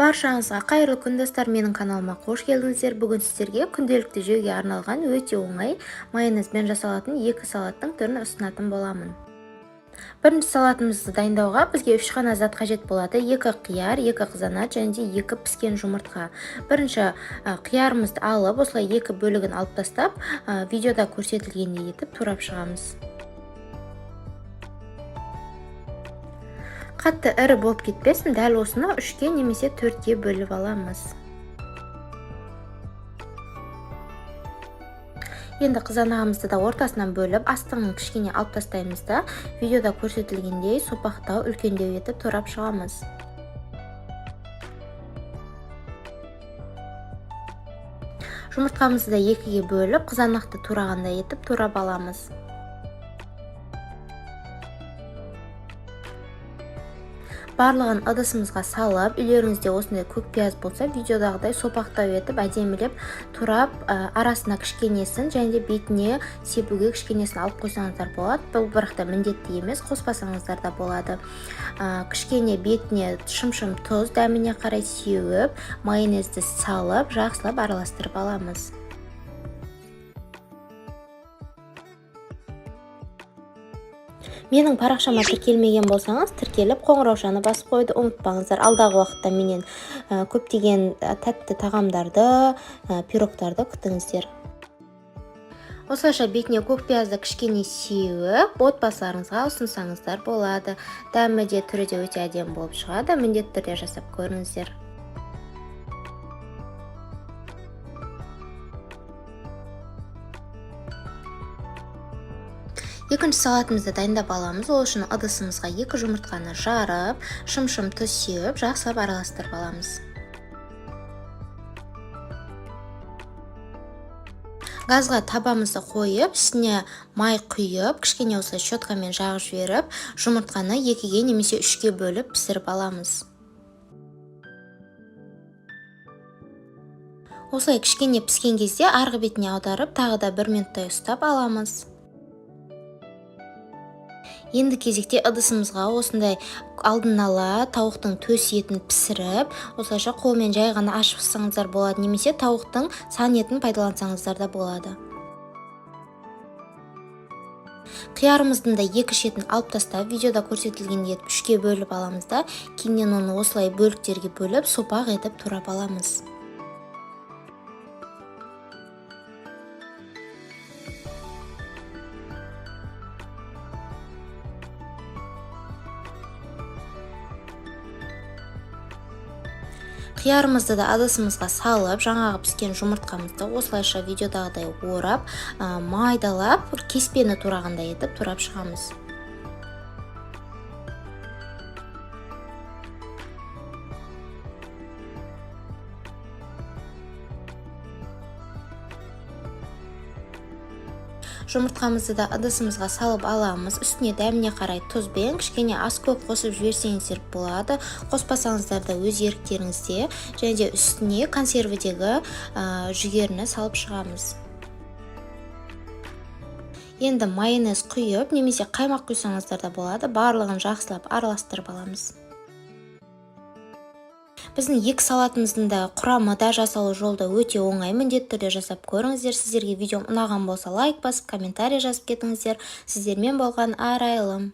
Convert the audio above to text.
Баршаңызға қайырлы күн, достар! Менің каналыма қош келдіңіздер. Бүгін сіздерге күнделікті жеуге арналған өте оңай майонезбен жасалатын екі салаттың түрін ұсынатын боламын. Бірінші салатымызды дайындауға бізге 3 ғана зат қажет болады. 2 қияр, 2 қызанақ және де 2 піскен жұмыртқа. Бірінші қиярымызды алып, осылай екі бөлігін алып тастап, видеода көрсетілгендей етіп турап шығамыз. Қатты ірі болып кетпесін, дәл осыны 3-ке немесе 4-ке бөліп аламыз. Енді қызанағымызды да ортасынан бөліп, астығын кішкене алып тастаймыз да, видеода көрсетілгендей сопақтау, үлкендеу етіп турап шығамыз. Жұмыртқамызды да 2-ге бөліп, қызанақты турағандай етіп турап аламыз. Барлығын ыдысымызға салып, үйлеріңізде осындай көк пияз болса, видеодағыдай сопақтау етіп әдемілеп турап, арасына кішкенесін және де бетіне себуге кішкенесін алып қойсаңыздар болады. Бұл бірақ та міндетті емес, қоспасаңыздар да болады. Кішкене бетіне шым-шым тұз, дәміне қарай сеуіп, майонезді салып, жақсылап араластырып аламыз. Менің парақшама тіркелмеген болсаңыз, тіркеліп, қоңыраушаны басып қоюды ұмытпаңыздар. Алдағы уақытта менен көптеген тәтті тағамдарды, пирогтарды күтіңіздер. Осылайша бетіне көк пиязды кішкене сеуіп, отбасыларыңызға ұсынсаңыздар болады. Дәмі де, түрі де өте әдемі болып шығады. Міндетті түрде жасап көріңіздер. Екінші салатымызды дайындап аламыз. Ол үшін ыдысымызға 2 жұмыртқаны жарып, шым-шым тұз сеуіп, жақсылап араластырып аламыз. Газға табамызды қойып, үстіне май құйып, кішкене осылай щеткамен жағып жіберіп, жұмыртқаны 2-ге немесе 3-ке бөліп пісіріп аламыз. Осылай кішкене піскен кезде арғы бетіне аударып, тағы да 1 минуттай ұстап аламыз. Енді кезекте ыдысымызға осындай алдын ала тауықтың төс етін пісіріп, осылайша қолмен жай ғана ашып шықсаңыздар болады, немесе тауықтың сан етін пайдалансаңыздар да болады. Қиярымыздың да екі шетін алып тастап, видеода көрсетілгендей етіп 3-ке бөліп аламыз да, кейіннен оны осылай бөліктерге бөліп, сопақ етіп турап аламыз. Қиярымызды да ыдысымызға салып, жаңағы піскен жұмыртқамызды осылайша видеодағыдай орап, майдалап, кеспені турағандай етіп турап шығамыз. Жұмыртқамызды да ыдысымызға салып аламыз. Үстіне дәміне қарай тұз бен кішкене ас көк қосып жіберсеңіздер болады. Қоспасаңыздар да өз еріктеріңізде. Және де үстіне консервідегі жүгеріні салып шығамыз. Енді майонез құйып, немесе қаймақ құйсаңыздар да болады. Барлығын жақсылап араластырып аламыз. Біздің екі салатымыздың да құрамы да, жасалу жолы да өте оңай, міндетті түрде жасап көріңіздер. Сіздерге видеом ұнаған болса, лайк басып, комментарий жазып кетіңіздер. Сіздермен болған Арайлым.